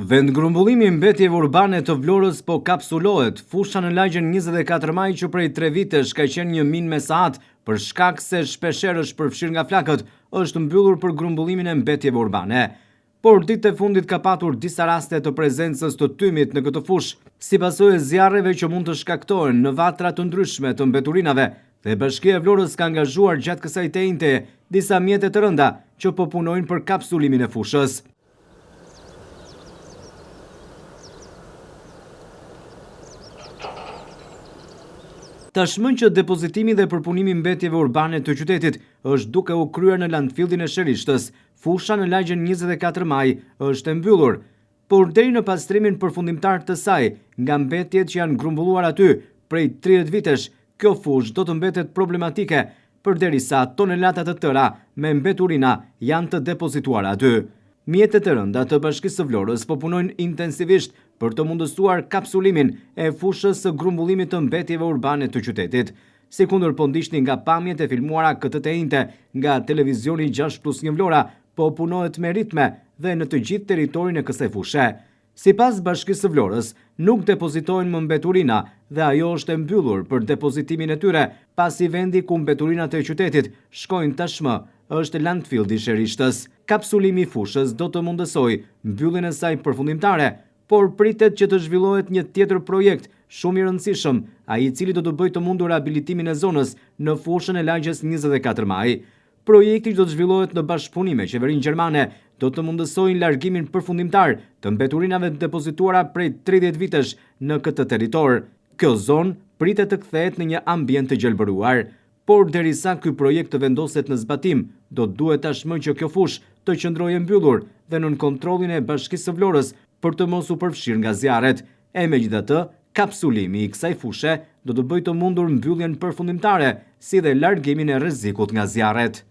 Vendgrumbullimi i mbetjeve urbane të Vlorës po kapsulohet. Fusha në lagjen 24 maj që prej tre vitesh ka qenë një minë me sahat për shkak se shpeshherë është përfshirë nga flakët, është mbyllur për grumbullimin e mbetjeve urbane. Por ditët e fundit ka patur disa raste të prezencës të tymit në këtë fushë, si pasojë e zjarreve që mund të shkaktohen në vatra të ndryshme të mbeturinave dhe Bashkia e Vlorës ka angazhuar gjatë kësaj të enjteje disa mjete të rënda që po punojnë për kapsulimin e fushës. Tashmë që depozitimi dhe përpunimi i mbetjeve urbane të qytetit është duke u kryer në landfillin e Sherishtës, fusha në lagjen 24 maj është e mbyllur. Por deri në pastrimin përfundimtar të saj nga mbetjet që janë grumbulluar aty prej 30 vitesh, kjo fushë do të mbetet problematike, përderisa tonelata të tëra me mbeturina janë të depozituara aty. Mjetet e rënda të Bashkisë së Vlorës po punojnë intensivisht për të mundësuar kapsulimin e fushës së grumbullimit të mbetjeve urbane të qytetit. Sikundër po ndiqni nga pamjet e filmuara këtë të enjte nga televizioni 6 plus 1 Vlora, po punohet me ritme dhe në të gjithë territorin e kësaj fushe. Sipas Bashkisë së Vlorës, nuk depozitohen më mbeturina dhe ajo është e mbyllur për depozitimin e tyre, pasi vendi ku mbeturinat e qytetit shkojnë tashmë është landfilldi i Sherishtës. Kapsulimi i fushës do të mundësojë mbylljen e saj përfundimtare, por pritet që të zhvillohet një tjetër projekt shumë i rëndësishëm, ai i cili do të bëjë të mundur rehabilitimin e zonës në fushën e lagjes 24 maj. Projekti që do të zhvillohet në bashkëpunim me qeverinë gjermane do të mundësojë largimin përfundimtar të mbeturinave të depozituara prej 30 vitesh në këtë territor. Kjo zonë pritet të kthehet në një ambient të gjelbëruar. Por derisa ky projekt të vendoset në zbatim, do të duhet tashmë që kjo fushë të qëndrojë e mbyllur dhe nën kontrollin e Bashkisë së Vlorës për të mos u përfshirë nga zjarret. E megjithatë, kapsulimi i kësaj fushe do të bëjë të mundur mbylljen përfundimtare, si dhe largimin e rrezikut nga zjarret.